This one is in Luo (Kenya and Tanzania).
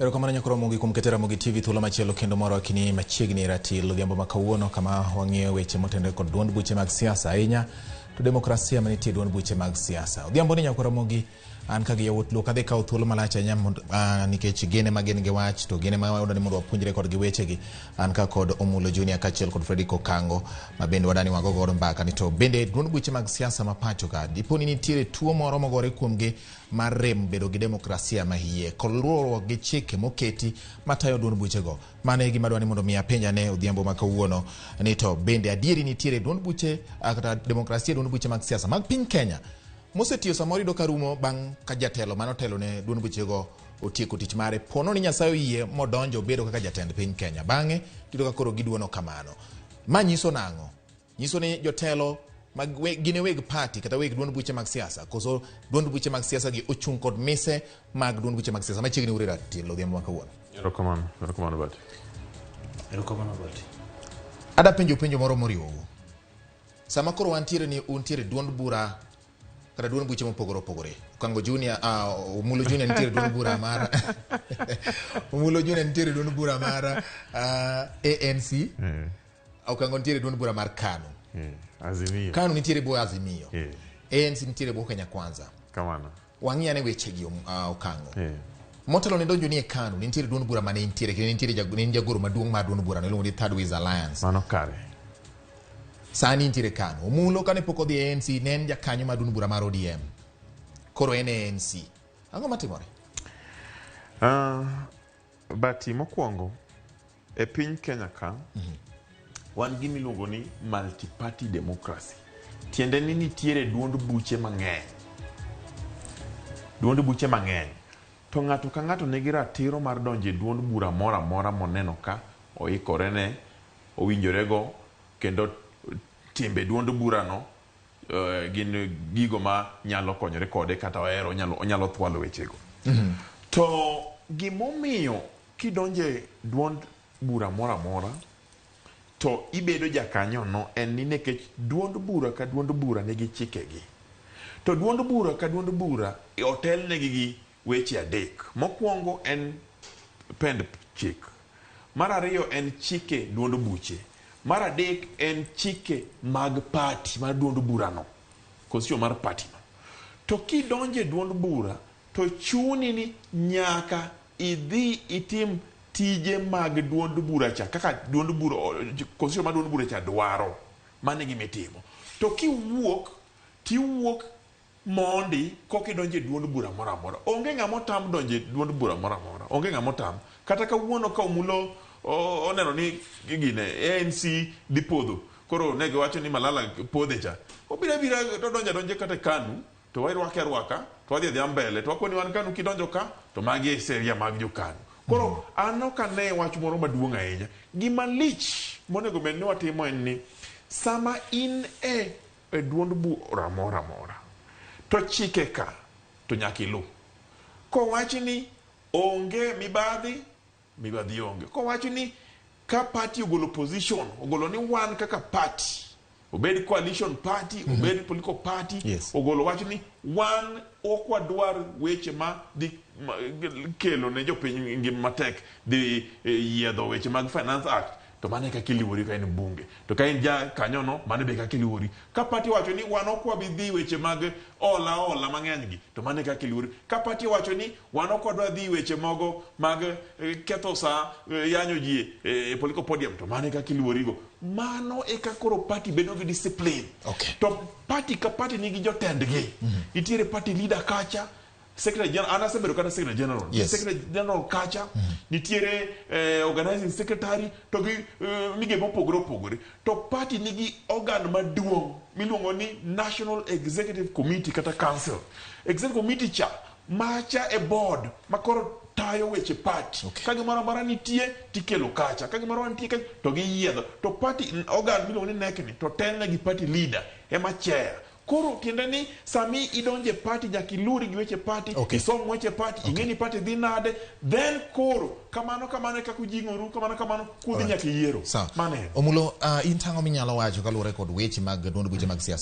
Erokamano nyakoro Ramogi kuom keto Ramogi TV thuolo machielo kendo moro kini machiegni ratil odhiambo ma kawuono kama wang'iyo weche motenore kod duond buche mag siasa ahinya to demokrasia manitie e duond buche mag siasa. Odhiambo ni nyakoro Ramogi an ka gi yawuot Luo kadhi kawo thuolo malach ahinya nikech gin ema gin gi wach to gin ema wadwaro ni mondo wapuonjre kodgi wechegi. An ka kod Omulo Junior kaachiel kod Fredrick Okango ma bende wadani wago godo mbaka ni to bende duond buche mag siasa ma pacho ka dipo ni nitiere tuo moro mogore kuomgi mar rem bedo gi demokrasia ma hie kod luwruok gi chike moketi matayo duond buchego. Mano e gima adwa ni mondo mi apenj ane odhiambo ma kawuono ni to bende adieri nitiere duond buche kata demokrasia e duond buche mag siasa mag piny Kenya mosetiyo samoro iyudo ka rumo bang' ka jatelo mane otelo ne duond buchego otieko tich mare pono ni Nyasaye oyie modonjo obedo kaka jatend piny Kenya bang'e tiyudo ka koro giduono kamano. Ma nyiso nang'o? Nyiso ni jotelo mag gin e weg party kata weg duond buche mag siasa koso duond buche mag siasa gi ochung' kod mise mag duond buche mag siasa machiegni ure ratil odhiambo ma kawuono. Erokamano, erokamano Bati. Erokamano Bati. Ada penjo penjo moro moriwou. Sama koro wantiere ni untiere duond bura kata duond buche mopogore opogore. Okango Junior, Omulo Junior nitiere duond bura mar Omulo Junior nitiere duond bura mar ANC. Okango nitiere duond bura mar KANU. Azimio. KANU nitiere bwo Azimio. ANC nitiere bwo Kenya Kwanza. Kamano. Wang'i ane wechegi Okango. Motelo ne donjo ni e KANU, nitiere duond bura mane intiere kendo nitiere ne en jagoro maduong' mar duond bura no iluongo ni Third Ways Alliance. Mano kare. Sani nitiere KANU. Omulo kane pok odhi e ANC ne en jakanyo mar duond bura mar ODM. Koro en e ANC. Ang'o matimore? Bati mokwongo e piny Kenya ka wan gi miluongo ni multi-party democracy. Tiende ni nitiere duond buche mang'eny. Duond buche mang'eny. To ng'ato ka ng'ato nigi ratiro mar donjo e duond bura moro amora moneno ka oikore ne, owinjorego kendo timbe duond burano gin gigo ma nyalo konyore kode kata ohero onyalo thwalo wechego. To gimomiyo kidonje duond bura moro amora to ibedo jakanyono en ni nikech duond bura ka duond bura nigi chikegi. To duond bura ka duond bura otelnegi gi weche adek. Mokwongo en pend chik. Mar ariyo en chike duond buche. Mar adek en chike mag party mar duond burano. Constitution mar party no. To kidonje duond bura to chuni ni nyaka idhi itim tije mag duond bura cha kaka duond bura constitution mar duond bura cha dwaro. Mano e gima itimo. To kiwuok tiwuok mondi koka idonjo e duond bura moro amora. Onge ng'ama otam donjo e duond bura moro amora. Onge ng'ama otam. Kata kawuono ka Omulo oneno ni gine ANC dhi podho. Koro ne giwacho ni Malala podhe cha. Obiro abira to odonjo adonja kata e KANU to warwake arwaka to wadhi adhiya mbele to wakoni wan KANU kidonjo ka to magi e sheria mag jo KANU. Koro an ok ane wach moro maduong' ahinya. Gima lich monego bed ni watimo en ni sama in e e duond bura moro amora to chike ka to nyaka iluw. Kowachi ni onge mibadhi, mibadhi onge. Kowachi ni ka party ogolo position, ogolo ni wan kaka party, obed coalition party, obed political party, ogolo wach ni wan ok wadwar weche ma dhi kelo ne jopiny ngima matek, dhi yiedho weche mag Finance Act, to mano e kaka iluwori ka in mbunge. To ka in ja kanyono, mano be kaka iluwori. Ka party owacho ni wan ok wabi dhi weche mag hola hola mang'eny gi, to mano e kaka iluwori. Ka party owacho ni wan ok wadwa dhi weche mogo mag ketho sa, yanyo ji e political podium, to mano e kaka iluworigo. Mano e kaka koro party bedo gi discipline. To party ka party nigi jotendgi. Nitiere party leader kacha, Secretary General, an asebedo kata Secretary General. Secretary General kacha, nitiere organizing secretary to gi migepe mopogore opogore. To party nigi organ maduong' miluongo ni National Executive Committee kata Council. Executive Committee cha, macha e board makoro tayo weche party. Ka gimoro amora nitie tikelo kacha, ka gimoro amora nitie kacha to giyiedho. To party organ miluongo ni NEC ni to telne gi party leader ema chair. Koro tiende ni sami idonje e party nyaka iluri gi weche party, isom weche party, ing'e ni party dhi nade, then koro kamano kamano e kaka ujing'oru, kamano kamano kudhi nyaka e yiero. Sawa. Mano en. Omulo, in tang'o minyalo wacho kaluwore kod weche mag duond buche mag siasa?